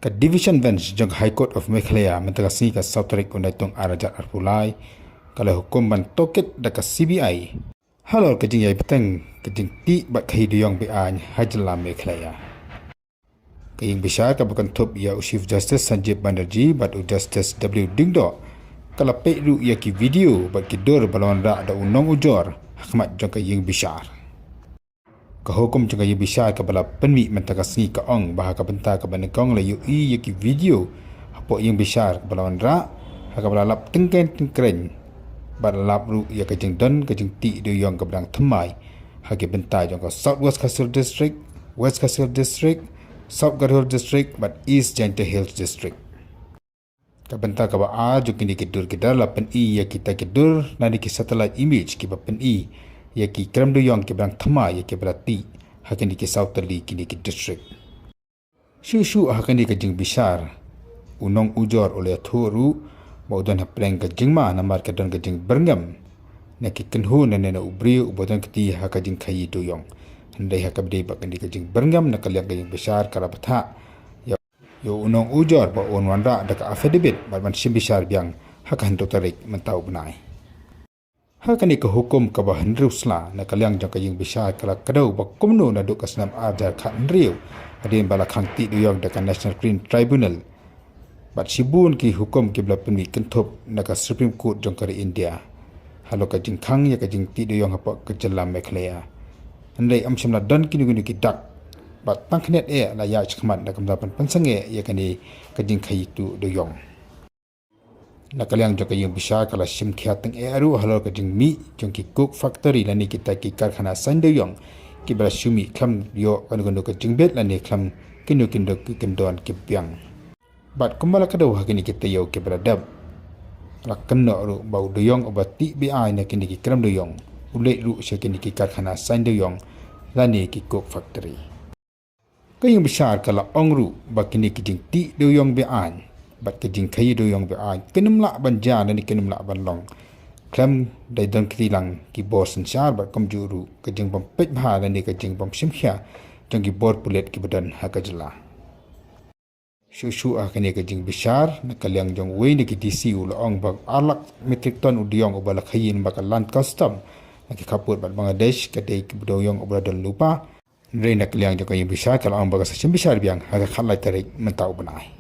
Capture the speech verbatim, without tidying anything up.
Ka Division Bench jong ka High Court of Meghalaya mynta ka sngi ka saw tarik u Naitung ar hajar arphew lai ka la hukum ban tohkit da ka C B I halor ka jingïai bteng ka jingtih bad khaïi dewïong be-aiñ ha jylla Meghalaya. Ka ïing bishar kaba kynthup ïa u Chief Justice Sanjib Banerjee bad u Justice W Diengdoh ka la peit ruh ïa ki video bad ki dur ba la wanrah da u nongujor ha khmat jong ka ïing bishar. Ka hukum jong ka ïing bishar kaba la pynmih mynta ka sngi ka ong ba ha ka bynta kaba nyngkong la ïohi ïa ki video hapoh ïing bishar kaba la wanrah ha kaba la lap tyngkreñ tyngkreñ bad la lap ruh ïa ka jingdon ka jingtih dewïong kaba dang thymmai ha ki bynta jong ka South West Khasi Hills District, West Khasi Hills District, South Garo Hills District bad East Jaintia Hills District. Ka bynta kaba ar jong kine ki dur ki dur la pyni ïa kita ki dur lane ki satellite image kiba pyni ïa ki krem dewïong kiba dang thymmai ïa kiba la tih ha kine ki saw tylli kine ki district. Shuh shuh ha kane ka jingbishar u nongujor u la ïathuh ruh ba u don hapdeng ka jingma namar ka don ka jingbyrngem na ki kynhun lane na u briew uba don kti ha ka jingkhaïi dewïong. Hynrei ha kaba ïadei bad kane ka jingbyrngem na ka liang ka ïing bishar ka la bthah ïa ïa u nongujor ba un wanrah da ka affidavit bad ban shim bishar biang ha ka hynriew tarik mynta u bnai. Ha kane ka hukum kaba hynriew sla na ka liang jong ka ïing bishar ka la kdew ba kumno naduh ka snem ar hajar khathynriew hadien ba la khang tih dewïong da ka National Crime Tribunal bad shibun ki hukum kiba la pynmih kynthup na ka Supreme Court jong ka ri India halor ka jingkhang ïa ka jingtih dewïong hapoh ka jylla Meghalaya. Hynrei ym shym la don kino kino ki dak bad tang khyndiat eh la ïaid shakhmat na ka bynta ban pynsangeh ïa kane ka jingkhaïi tuh dewïong. Na ka liang jong ka ïing bishar ka la shim khia tyngeh ruh halor ka jingmih jong ki coke factory lane kita ki karkhana saiñ dewïong kiba la shu mih khlem ïoh kano kano ka jingbit lane khlem kino kino ki kyndon ki biang. Bad kumba la kdew ha kine ki taïew kiba la dep la kynnoh ruh ba u dewïong uba tih be-aiñ na kine ki krem dewïong u leit ruh sha kine ki karkhana saiñ dewïong lane ki coke factory. Ka ïing bishar ka la ong ruh ba kine ki jingtih dewïong be-aiñ bad ka jingkhaïi dewïong be-aiñ kin ym lah ban jia lane kin ym lah ban long khlem da don kti lang ki bor synshar bad kumjuh ruh ka jingbym peit bha lane ka jingbym shim khia jong ki bor pulit kiba don ha ka jylla. Shuh shuh ha kane ka jingbishar na ka liang jong uwei na ki D C u la ong ba ar lak metric ton u dewïong uba la khaïi namar ka Land Custom na ki khappud bad Bangladesh ka dei ka dewïong uba la don lypa. Hynrei na ka liang jong ka ïing bishar ka la ong ba ka sa shim bishar biang ha ka khatlai tarik mynta u bnai.